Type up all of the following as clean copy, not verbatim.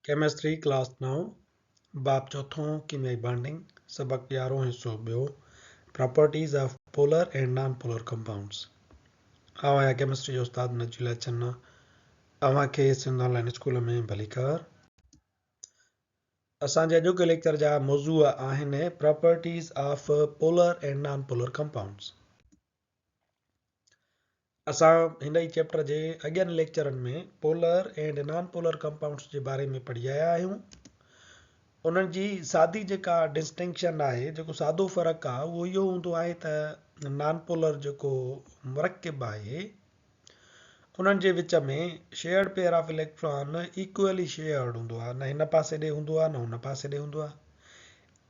Chemistry class نائون، باب چوٿون، ڪيميائي بانڊنگ، سبق يارهون حصو ٻيو، properties of polar and non polar compounds. آئون آهيان ڪيمسٽري جو استاد نجيلا چنا. اوهان کي سنڌ آن لائين اسڪول ۾ ڀليڪار. اسان جي اڄوڪي ليڪچر جا موضوع آهن properties of polar and non polar compounds. اسان هن ئي چيپٽر جي اڳين ليڪچرن ۾ polar and non polar compounds جي باري ۾ پڙهي آيا آهيون. انهن جي سادي جيڪا ڊسٽنڪشن آهي، جيڪو سادو فرق آهي، اهو اهو هوندو آهي ته نان پولر جيڪو مرڪب آهي انهن جي وچ ۾ shared pair of electron equally shared هوندو آهي، نه هن پاسي ڏي هوندو آهي نه هن پاسي ڏي هوندو آهي.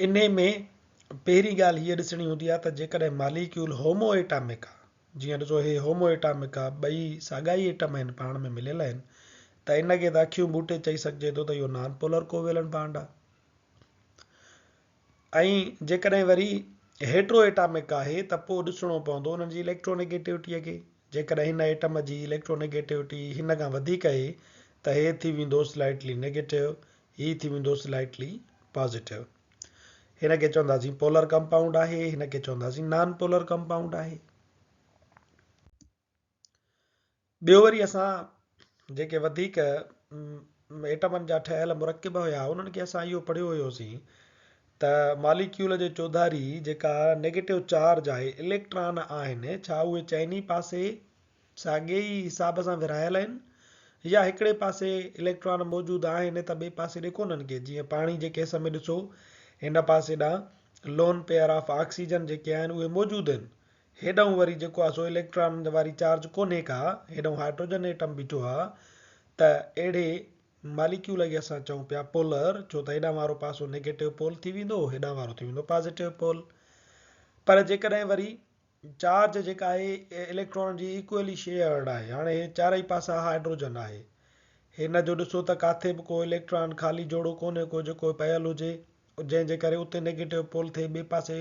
انهي ۾ پهرين ڳالهه هيء ڏسڻي هوندي آهي ته جيڪڏهن ماليڪيول هومو ايٽامڪ آهي، جيئن ڏسو هي هومو ايٽامڪ آهي، ٻئي ساڳا ئي ايٽم آهن پاڻ ۾ مليل آهن، ته ان کي ته اکيون ٻوٽي چئي سگهجي ٿو ته اهو نان پولر ڪوويلنٽ بانڊ آهي. ۽ جيڪڏهن وري هيٽرو ايٽامڪ آهي ته پوء ڏسڻو پوندو انهن جي اليڪٽرونيگيٽوٽيء کي. جيڪڏهن هن ايٽم جي اليڪٽرونيگيٽوٽي هن کان وڌيڪ آهي ته هي ٿي ويندو سلائٽلي نيگيٽو، هي ٿي ويندو سلائٽلي پازيٽو. هن کي چونداسين پولر ڪمپائونڊ آهي، هن کي چونداسين نان پولر ڪمپائونڊ آهي. ٻيو وري اسان جيڪي وڌيڪ ايٽمن جا ٺهيل مرڪب هيا انهن کي اسان اهو پڙهيو هيوسين ته ماليڪيول جي چوڌاري جيڪا نيگيٽو چارج آهي اليڪٽران آهن ڇا اهي چئني پاسي ساڳي ئي حساب سان ورهايل آهن يا هڪڙي پاسي اليڪٽران موجود آهن ته ٻئي پاسي ڏي ڪونهن ڪي جيئن پاڻي جي ڪيس ۾ ڏسو هن پاسي ڏانهن لون پيئر آف آڪسيجن جيڪي آهن اهي موجود آهن هيڏانهن وري جيڪو آ سو اليڪٽران واري چارج ڪونهي ڪا، هيڏانهن هائڊروجن ايٽم بيٺو آ ته اهڙي ماليڪيول کي اسان چئون پيا پولر، ڇو ته هيڏانهن وارو پاسو نيگيٽو پول ٿي ويندو، هيڏانهن وارو ٿي ويندو پازيٽو پول. پر جيڪڏهن وري چارج جيڪا آهي اليڪٽران جي ايڪولي شيئرڊ آهي، هاڻي هي چارئي پاسا هائڊروجن آهي، هن جو ڏسو ته ڪاٿي به ڪو اليڪٽران خالي جوڙو ڪونهي ڪو جيڪو پيل هجي، جنهن جي ڪري اتي نيگيٽو پول ٿئي ٻئي پاسي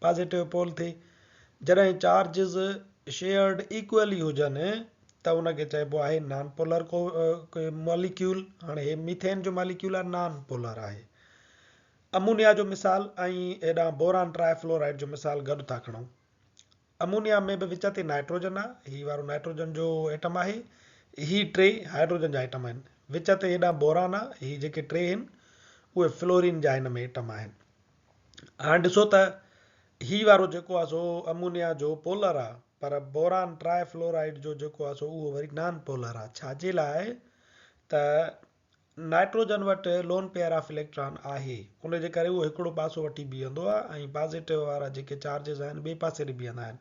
پازيٽو پول ٿئي. جڏهن چارجز شيئرڊ ايڪولي هجن ته ان کي چئبو آهي نان پولر ماليڪيول. هاڻي هي ميٿين جو ماليڪيول آهي نان پولر آهي. امونيا جو مثال ۽ هيڏانهن بوران ٽرائي فلورائيڊ جو مثال گڏ ٿا کڻون. امونيا ۾ به وچ تي نائٽروجن آ، هي وارو نائٽروجن جو ايٽم آهي، هي ٽي هائڊروجن جا ايٽم آهن. وچ تي هيڏانهن بوران آ، هي جيڪي ٽي آهن اهي فلورين جا هن ۾ ايٽم آهن. هاڻ ڏسو ته هي وارو جيڪو آ سو امونيا جو پولر آ، پر بوران ٽرائي فلورائيڊ جو جيڪو آ سو اهو وري نان پولر آ. ڇا جي لاء ته نائٽروجن وٽ لون پيئر آف اليڪٽران آهي ان جي ڪري اهو هڪڙو پاسو وٺي بيهندو آهي ۽ پازيٽو وارا جيڪي چارجز آهن ٻئي پاسي ڏي بيهندا آهن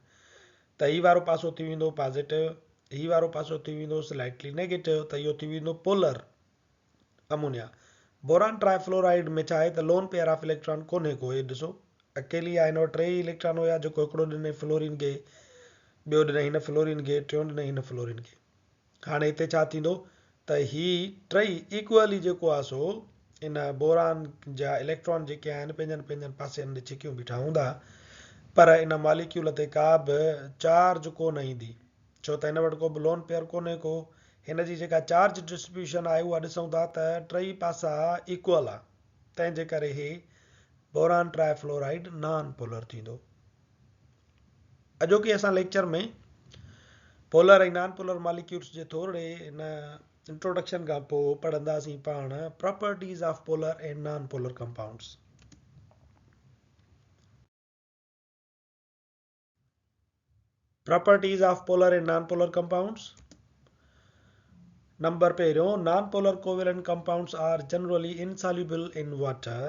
ته هي وارو پاسو ٿي ويندو پازيٽو هي وارو پاسو ٿي ويندو سلائٽلي نيگيٽو ته اهو ٿي ويندو polar ammonia. Boron trifluoride ۾ ڇا آهي ته لون پيئر آف اليڪٽران ڪونهي ڪو هي ڏسو اڪيلي آهي هن وٽ ٽي ئي اليڪٽران هيا جيڪو هڪڙو ڏنئي فلورين کي ٻيو ڏنئي هن فلورين کي ٽيون ڏنئي هن فلورين کي. هاڻي هتي ڇا ٿيندو ته هي ٽئي ايڪولي جيڪو آهي سو ان بوران جا اليڪٽران جيڪي آهن پنهنجن پنهنجن پاسن ڏي ڇڪيون بيٺا هوندا پر ان ماليڪيول تي ڪا به چارج ڪو نه ايندي ڇو ته هن وٽ ڪو به لون پيئر ڪونهي ڪو هن جي جيڪا چارج ڊسٽريبيوشن آهي اها ڏسون ٿا ته ٽئي پاسا ايڪول آهي تنهن جي ڪري هي boron trifluoride non polar ٿيندو. اڄوڪي اسان lecture ۾ polar ۽ non polar molecules جي ٿورڙي ان انٽروڊڪشن کان پوء پڙهنداسين پاڻ properties of polar and non polar compounds. Properties of polar and non polar compounds. Number پهريون، non polar covalent compounds are generally insoluble in water.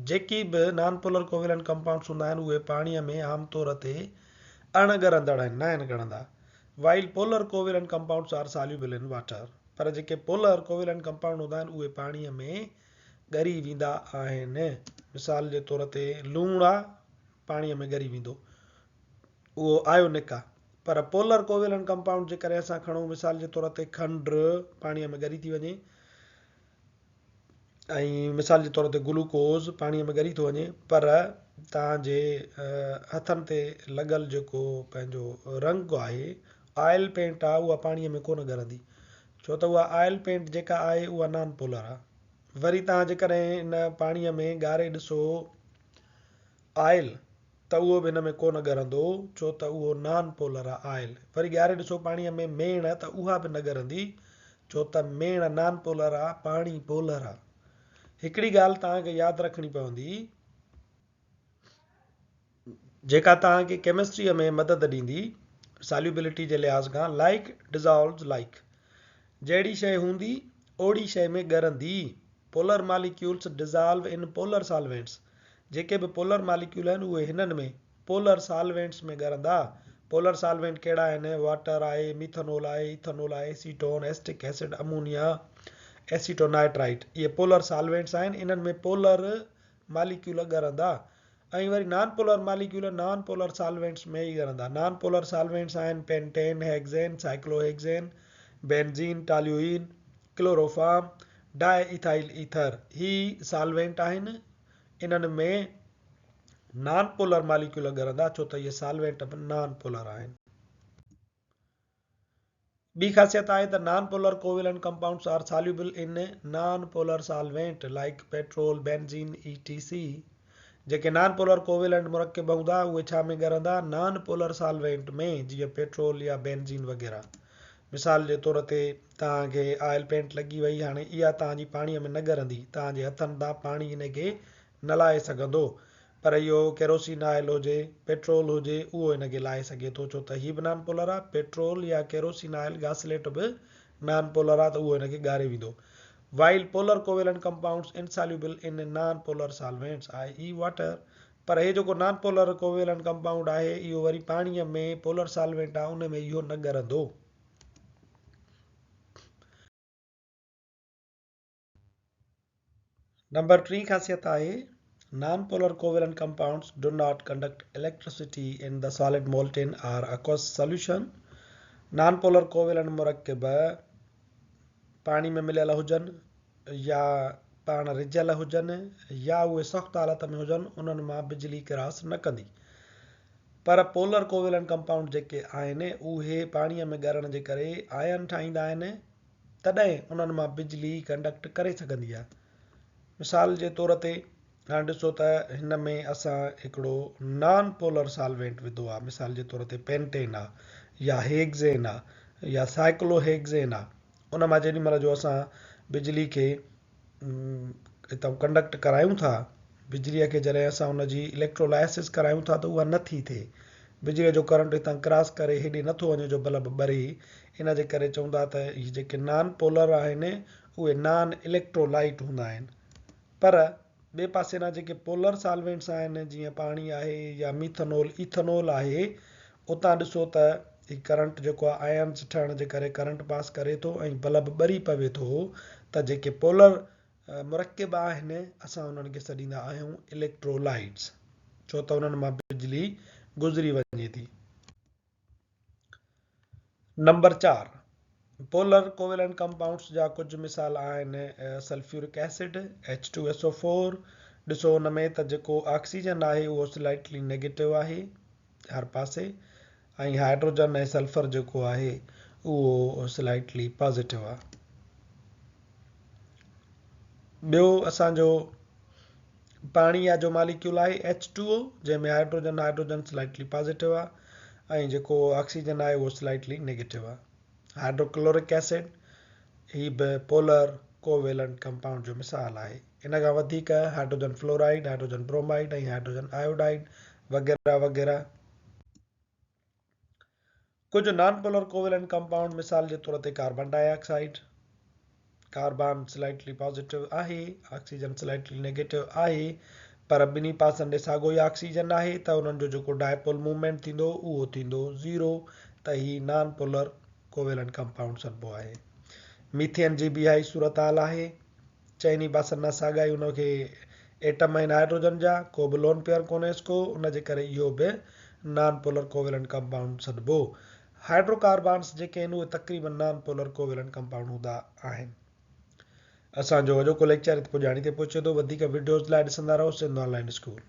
جيڪي به نان پولر ڪوويلنٽ ڪمپائونڊس هوندا آهن اهي پاڻيء ۾ عام طور تي اڻ ڳرندڙ آهن، ناهن ڳڙندا. While polar covalent compounds are soluble in water. پر جيڪي پولر ڪوويلنٽ ڪمپائونڊ هوندا آهن اهي پاڻيء ۾ ڳري ويندا آهن. مثال جي طور تي لوڻ آ پاڻيء ۾ ڳري ويندو. اهو آيونڪ آ. پر پولر ڪوويلنٽ ڪمپائونڊ جيڪڏهن اسان کڻون مثال جي طور تي کنڊ پاڻيء ۾ ڳري ٿي وڃي ۽ مثال جي طور تي گلوڪوز پاڻيء ۾ ڳري ٿو وڃي پر توهان جي هٿن تي لڳل جيڪو پنهنجو رنگ آهي آئل پينٽ آ اها پاڻيء ۾ ڪونه ڳرندي ڇو ته اها آئل پينٽ جيڪا آهي اها نان پولر آ. وري توهان جيڪڏهن ان پاڻيء ۾ ڳاري ڏسو آئل ته اهو به هن ۾ ڪونه ڳرندو ڇو ته اهو نان پولر آ آئل. وري ڳاري ڏسو پاڻيء ۾ ميڻ ته اها به نه ڳرندي ڇو ته ميڻ نان پولر آ پاڻي پولر آ. هڪڙي ڳالهه توهان کي ياد رکڻي پوندي. جيڪا توهان کي ڪيمسٽريء ۾ مدد ڏيندي، ساليوبلٽي جي لحاظ کان لائيڪ ڊزالوز لائيڪ. جهڙي شيء هوندي، اوڙي شيء ۾ ڳرندي، polar molecules dissolve in polar solvents, جيڪي به پولر ماليڪيول آهن اهي هنن ۾، پولر سالوينٽس ۾ ڳرندا. پولر سالوينٽ ڪهڙا آهن؟ واٽر آهي، ميٿانول آهي، ايٿانول آهي، acetone, acetic acid, ammonia, acetonitrile. اهي پولر سالوينٽس آهن، انهن ۾ پولر ماليڪيول ڳرندا ۽ وري non polar molecule non polar solvents ۾ ئي ڳرندا. نان پولر سالوينٽس آهن pentane, hexane, cyclohexane, benzene, toluene, chloroform, diethyl ether. هي سالوينٽ آهن انهن ۾ نان پولر ماليڪيول ڳرندا ڇو ته اهي سالوينٽ به نان پولر آهن. ٻي خاصيت آهي ته non polar covalent compounds are soluble in non polar solvent like petrol, benzene, E T C. جيڪي نان پولر ڪوويلنٽ مرڪب هوندا اهي ڇا ۾ ڳرندا؟ نان پولر سالوينٽ ۾ جيئن پيٽرول يا بينزين وغيره. مثال جي طور تي توهان کي آئل پينٽ لڳي وئي هاڻي اها توهان جي پاڻي ۾ نه ڳرندي توهان جي هٿن تان پاڻي ان کي نه لاهي سگهندو پر اهو ڪيروسين آئل هجي، پيٽرول هجي اهو ان کي لاهي سگهي ٿو ڇو ته هي به نان پولر آهي، پيٽرول يا ڪيروسين آئل گاسليٽ به نان پولر آهي ته اهو ان کي ڳاري ويندو. While polar covalent compounds insoluble in non polar solvents i e water پر هي جيڪو نان پولر ڪوويلنٽ ڪمپائونڊ آهي اهو وري پاڻيء ۾ پولر سالوينٽ آهي ان ۾ اهو نه ڳرندو. نمبر ٽين خاصيت آهي non polar covalent compounds do not conduct electricity in the solid molten or aqueous solution non polar covalent مرڪب پاڻي ۾ مليل هجن يا پاڻ رجيل هجن يا اهي سخت حالت ۾ هجن انهن مان بجلي ڪراس نه ڪندي پر پولر ڪوويلنٽ ڪمپائونڊ جيڪي آهن اهي پاڻي ۾ ڳرڻ جي ڪري آئن ٺاهيندا آهن تڏهن انهن مان بجلي ڪنڊڪٽ ڪري سگهندي آهي. مثال جي طور تي هاڻي ڏسو ته هن ۾ اسان هڪڙو نان پولر سالوينٽ وڌو آهي مثال جي طور تي پينٽين آهي يا هيگزين آهي يا سائيڪلو هيگزين آهي ان مان جيڏي مهل جو اسان بجلي کي هتان ڪنڊڪٽ ڪرايون ٿا، بجليء کي جڏهن اسان ان جي اليڪٽرولائسس ڪرايون ٿا ته اها نه ٿي ٿئي. بجليء جو ڪرنٽ هتان ڪراس ڪري هيڏي نه ٿو وڃي جو بلب ٻري. ان جي ڪري چون ٿا ته هي جيڪي نان پولر آهن اهي نان اليڪٽرولائٽ هوندا آهن. پر ٻئي پاسي نا جيڪي پولر سالوينٽس آهن جيئن پاڻي آهي يا ميٿنول، ايٿنول آهي اتان ڏسو ته هي ڪرنٽ جيڪو آهي آئنز ٺهڻ جي ڪري ڪرنٽ پاس ڪري ٿو ۽ بلب ٻري پوي ٿو ته جيڪي پولر مرڪب آهن اسان انهن کي سڏيندا آهيون اليڪٽرولائٽس ڇو ته انهن مان بجلي گذري وڃي ٿي. نمبر 4 پولر ڪوويلنٽ ڪمپائونڊس جا ڪجهه مثال آهن sulphuric acid, H2SO4، ڏسو ان ۾ ته جيڪو آڪسيجن آهي اهو سلائٽلي نيگيٽو آهي هر پاسي ۽ هائڊروجن ۽ سلفر جيڪو آهي اهو سلائٽلي پازيٽو آهي. ٻيو اسان جو پاڻي جو ماليڪيول آهي H2O جنهن ۾ هائڊروجن هائڊروجن سلائٽلي پازيٽو آهي ۽ جيڪو آڪسيجن آهي اهو سلائٽلي نيگيٽو آهي. هائڊروڪلورڪ ايسڊ هي به پولر ڪوويلنٽ ڪمپائونڊ جو مثال آهي. ان کان وڌيڪ hydrogen fluoride, hydrogen bromide ۽ hydrogen iodide وغيره وغيره. ڪجهه نان پولر ڪوويلنٽ ڪمپائونڊ مثال جي طور تي carbon dioxide, carbon slightly positive آهي، آڪسيجن سلائٽلي نيگيٽو آهي، پر ٻنهي پاسن ڏي ساڳيو ئي آڪسيجن آهي ته انهن جو جيڪو ڊائپول موومينٽ ٿيندو اهو ٿيندو زيرو ته هي نان پولر ڪوويلنٽ ڪمپائونڊ سڏبو آهي. ميٿين جي به اها ئي صورتحال آهي. چئني پاسن مان ساڳا ئي ان کي ايٽم آهن هائڊروجن جا، ڪو به لون پيئر ڪونهيس ڪو، ان جي ڪري اهو به نان پولر ڪوويلنٽ ڪمپائونڊ سڏبو. هائڊرو ڪاربانس جيڪي آهن اهي تقريبن نان پولر ڪوويلنٽ ڪمپائونڊ هوندا آهن. اسان جو اڄوڪو ليڪچر هت پڄاڻي تي پهچي ٿو. وڌيڪ وڊيوز لاء ڏسندا رهو سنڌ آن لائين اسڪول.